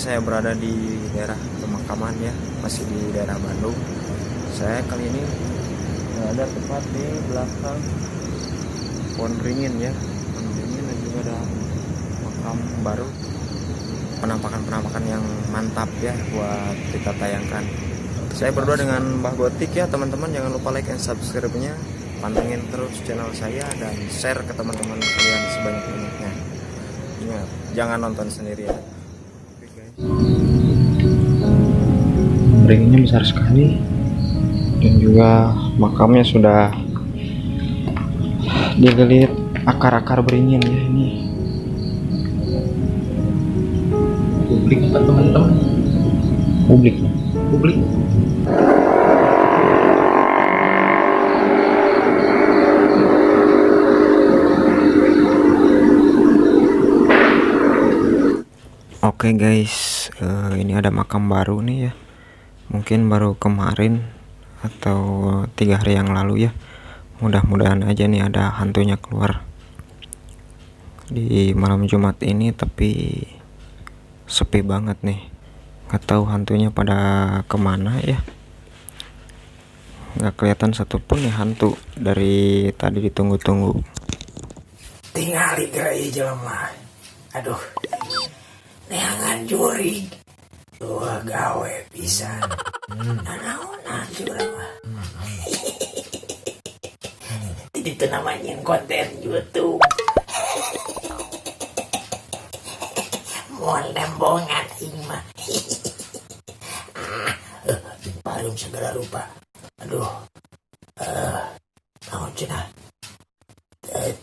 saya berada di daerah pemakaman ya, masih di daerah Bandung. Saya kali ini berada tepat di belakang pohon beringin ya, pohon beringin dan juga ada makam baru. Penampakan-penampakan yang mantap ya buat kita tayangkan. Saya berdua dengan Mbah Gotik ya teman-teman, jangan lupa like and subscribe-nya, pantengin terus channel saya dan share ke teman-teman kalian sebanyak-banyaknya. Ingat, jangan nonton sendirian. Oke guys. Beringinnya besar sekali dan juga makamnya sudah dililit akar-akar beringin ya ini. Publik apa teman-teman? Publik. Publik. Oke guys, ini ada makam baru nih ya. Mungkin baru kemarin atau 3 hari yang lalu ya. Mudah-mudahan aja nih ada hantunya keluar di malam Jumat ini, tapi sepi banget nih. Nggak tahu hantunya pada kemana ya. Nggak kelihatan satupun nih hantu dari tadi ditunggu-tunggu. Tingali geura ieu jelema. Aduh. Neangan jurig. Tuh gawe pisan. Nanaonan sih urang mah. Jadi itu namanya konten YouTube. Moal nembongan aing mah. Ah, parum segala rupa. Aduh. Eh, naon cenah?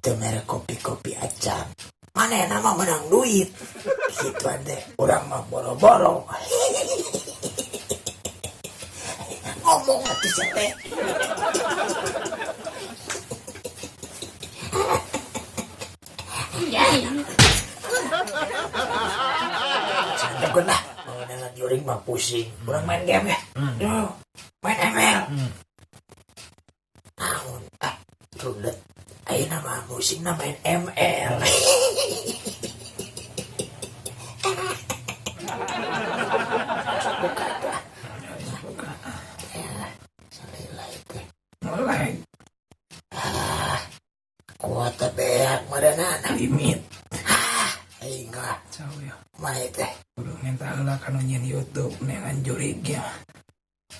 Teu mere kopi-kopi acan. Mana mah menang duit. Gitu deh. Urang mah boro-boro. Ngomong atuh sia teh. Santukeun lah. Mau dengan jurig mah pusing. Urang main game ya. Yo, main ML. Naon? Ah, rudet. Ayeuna mah musimna main ML. Buka tuh. Ah. Ya, salila itu. Mulai. Kuota beak meureunan. Limit. Aing lah, Jauh ya. mana teh? Kudu minta heula kanu nyieun YouTube neangan jurig ya.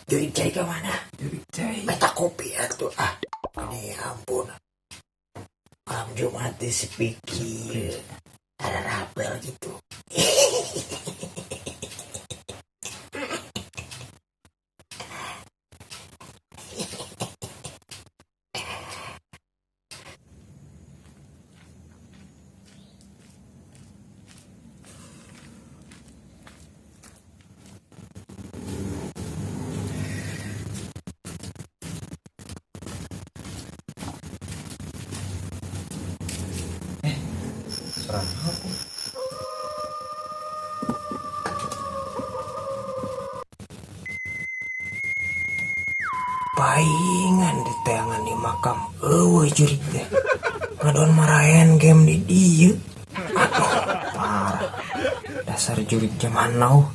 Jurig cai ke mana? Jurig cai. Minta kopi atuh ah. Ini ampun. Malam Jumat di sepi kieu. Ada rapel gitu. Serang apa? Paingan diteangan di makam euweuh jurig teh. Ngadon maraen game di dieu. Aduh, parah. Dasar jurig zaman now.